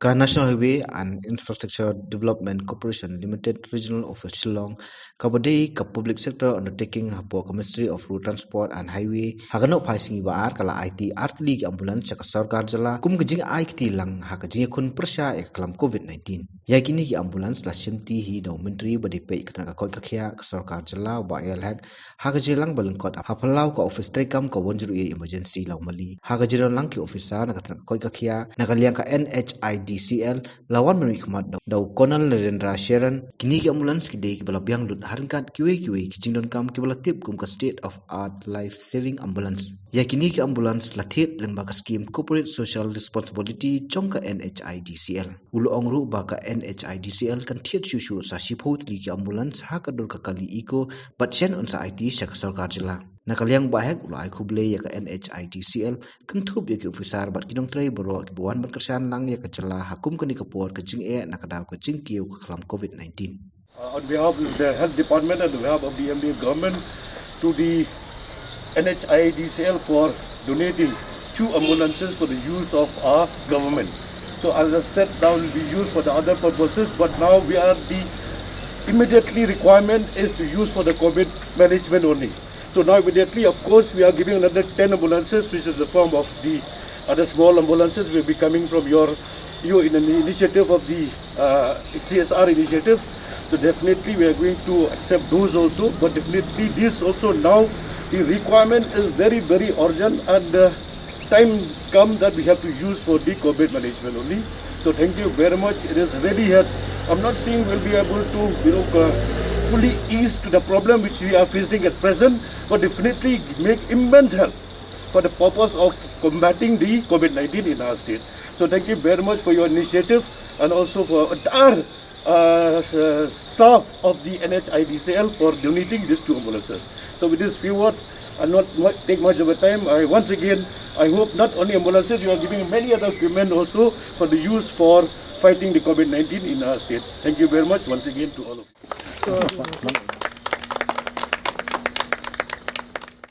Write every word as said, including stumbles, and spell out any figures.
Ka National Highway and Infrastructure Development Corporation Limited Regional Office Shillong, kaba dei ka public sector undertaking hapoh ka Ministry of Road Transport and Highway, ha ka nohphai sngi ba ar ka la aiti ar tylli ki ambulance sha ka sorkar jylla kum ka jingai kti lang ha ka jingïakhun pyrshah ïa ka khlam covid nineteen. Ïa kine ki ambulance la shimti hi da u Myntri ba dei peit ka tnat ka koit ka khiah ka sorkar jylla u Bah A L Hek, ha ka jingïalang ba lyngkot ha phyllaw ka office treikam ka one zero eight emergency Lawmali. Ha ka jingdon lang ki officer na ka tnat ka koit ka khiah na ka liang ka N H I D C L la wan ban mihkhmat da u Colonel Narendra Sharan. Kine ki ambulance ki dei kiba la biang lut ha ryngkat kiwei kiwei ki jingdonkam kiba la tip kum ka state of art life saving ambulance. Ïa kine ki ambulance la thied lyngba ka skim Corporate Social Responsibility jong ka N H I D C L. U la ong ruh ba ka N H I D C L kan thied shuh shuh sa shiphew tylli ki ambulance ha ka dur ka kali Eco bad shen un sa aiti sha ka sorkar jylla. Na ka liang Bah Hek u la ai khublei ïa ka N H I D C L, kynthup ïa ki officer bad ki nongtrei baroh kiba wan ban kyrshan lang ïa ka jylla ha kum kane ka por ka jingeh na ka daw ka jingkiew ka khlam covid nineteen. Uh, on behalf of the health department and on behalf of the M D A government to the N H I D C L for donating two ambulances for the use of our government. So as I said, now will be used for the other purposes, but now we are the immediately requirement is to use for the covid management only. So now immediately, of course, we are giving another ten ambulances, which is the form of the other small ambulances will be coming from your, you in an initiative of the uh, C S R initiative. So definitely we are going to accept those also, but definitely this also now the requirement is very, very urgent and uh, time come that we have to use for the covid management only. So thank you very much. It is really help. I'm not saying we'll be able to, you know, uh, fully ease to the problem which we are facing at present, but definitely make immense help for the purpose of combating the covid nineteen in our state. So thank you very much for your initiative and also for entire uh, uh, staff of the N H I D C L for donating these two ambulances. So with this few words, I'll not mu- take much of a time. I once again, I hope not only ambulances, you are giving many other equipment also for the use for fighting the covid nineteen in our state. Thank you very much once again to all of you.